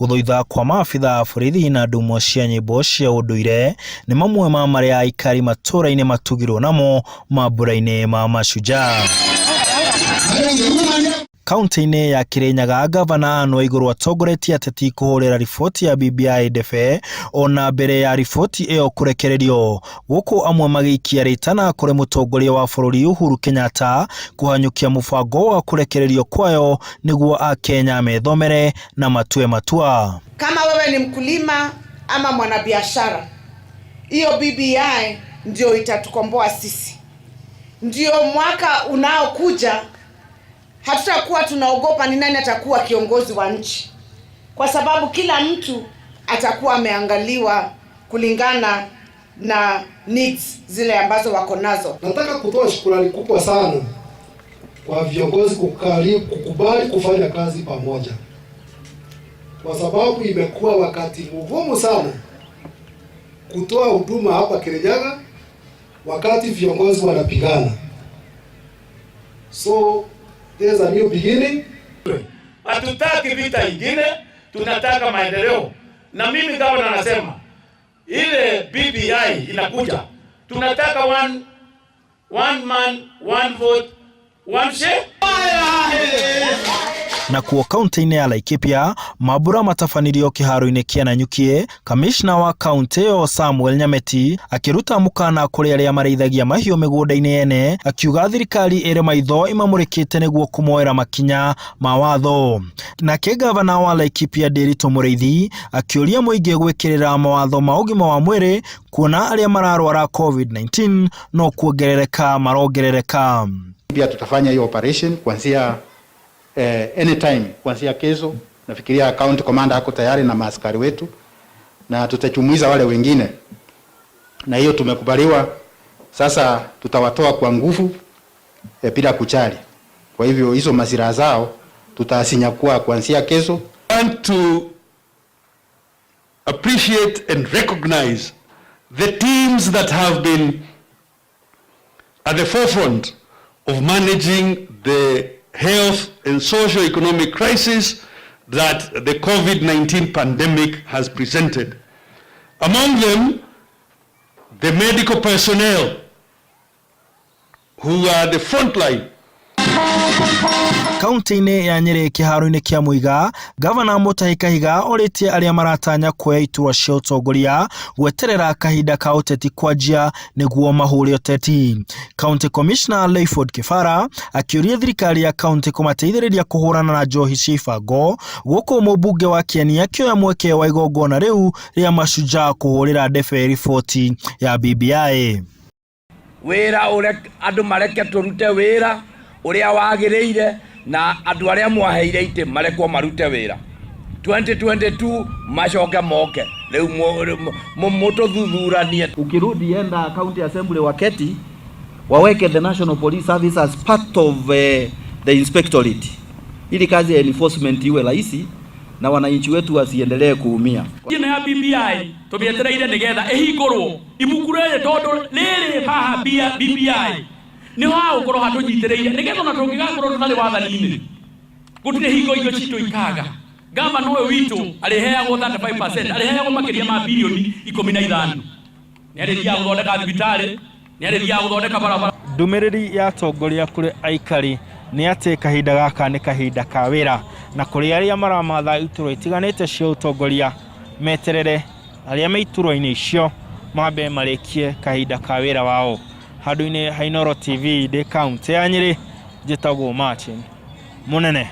Gũthoitha kwa maabitha a borithi na ndumo cia nyĩmbo cia ũndũire nĩ mamwe ma marĩa aikari matũra-inĩ matugirwo namo mambura-inĩ ma Mashujaa. Kauntĩ-inĩ ya Kirinyaga, Gavana Anne Waigũrũ atongoretie ateti kũhũrĩra riboti ya BBI ndebe ona mbere ya riboti ĩyo kũrekererio, gũkũ amwe magĩikia rĩtana kũrĩ mũtongoria wa bũrũri Uhuru Kenyatta kũhanyũkia mũbango wa kũrekererio kwayo nĩguo Akenya methomere na matue matua. Kama wewe ni mkulima ama mwanabiashara, hiyo BBI ndio itatukomboa sisi. Ndio mwaka unaokuja hatutakuwa tunaogopa ni nani atakuwa kiongozi wa nchi, kwa sababu kila mtu atakuwa ameangaliwa kulingana na needs zile ambazo wako nazo. Nataka kutoa shukrani kubwa sana kwa viongozi kukubali kufanya kazi pamoja, kwa sababu imekuwa wakati mgumu sana kutoa huduma hapa Kirinyaga wakati viongozi wanapigana. So there's a new beginning. Hatutaki vita ingine, tunataka maendeleo. Na mimi gavana anasema ile BBI inakuja, tunataka one man, one vote, one share. Nakuo kaunti-inĩ ya Laikipia mambura matabanirio kĩharo-inĩ kĩa Nanyuki, kamishna wa kaunti ĩyo Samuel Nyameti akĩruta mũkana kũrĩ arĩa marĩithagia mahiũ mĩgũnda-inĩ yene, akiuga thirikari ĩrĩ maitho ĩmamũrĩkĩte nĩguo kũmoera makinya ma watho. Nake gavana wa Laikipia Ndiritu Mũrĩithi akĩũria mũingĩ gwĩkĩrĩra mawatho ma ũgima wa mwĩrĩ kuona arĩa mararwara COVID-19 no kuongerereka marongerereka. Pia tutafanya hiyo operation kuanzia anytime kuanzia kesho. Nafikiria county commander ako tayari na maaskari wetu, na tutachumuiza wale wengine, na hiyo tumekubaliwa. Sasa tutawatoa kwa nguvu bila kujali. Kwa hivyo hizo masilaha zao tutazinyakua kuanzia kesho. Want to appreciate and recognize the teams that have been at the forefront of managing the health and socio-economic crisis that the COVID-19 pandemic has presented. Among them, the medical personnel who are the front line. Kaunti-inĩ ya Nyĩrĩ kĩharo-inĩ kĩa Muiga, Gavana Mutahi Kahiga orĩtie arĩa maratanya kuoya iturwa cia ũtongoria gweterera kahinda ka ũteti kwanjia nĩguo mahũre ũteti. County Commissioner Layford Kibara akĩũria thirikari ya kaunti kũmateithĩrĩria kũhũrana na njohi cia ibango, gũkũ mũmbunge wa Kĩeni akĩoya mweke wa igongona rĩu rĩa Mashujaa kũhũrĩra ndebe riboti ya BBI. Wĩra andũ mareke tũrute wĩra ũrĩa wagĩrĩire, na andũ arĩa mwaheire itĩ marekwo marute wĩra 2022 macoke moke rĩu mũtũthuthuranie. Ukirudi enda county assembly waketi waweke the National Police Service as part of the inspectorate ili kazi ya enforcement iwe rahisi na wananchi wetu wasiendelee kuumia. Ĩno ya BBI tũmĩetereire nĩgetha ĩhingũrwo ibuku rĩrĩ, tondũ rĩrĩ haha BBI nĩho hagũkorwo hatũnyitĩrĩire nĩgetha ona tũngĩgakorwo tũtarĩ wathani-inĩ gũtirĩ hingo indo citũ ikaga. Gavana ũyũ witũ arĩheagwo 35%, arĩheagwo makĩria ma bilioni 15. Nĩ arĩthiaga gũthondeka thibitarĩ, nĩ arĩthiaga gũthondeka barabara. Ndũmĩrĩri ya atongoria kũrĩ aikari nĩ atĩ kahinda gaka nĩ kahinda ka wĩra, na kũrĩ arĩa maramatha iturwa itiganĩte cia ũtongoria meterere arĩa me iturwa-inĩ icio mambe marĩkie kahinda ka wĩra wao. Handũ-inĩ ha Inooro TV ndĩ kaunti ya Nyĩrĩ, njĩtagwo Martin Mũnene.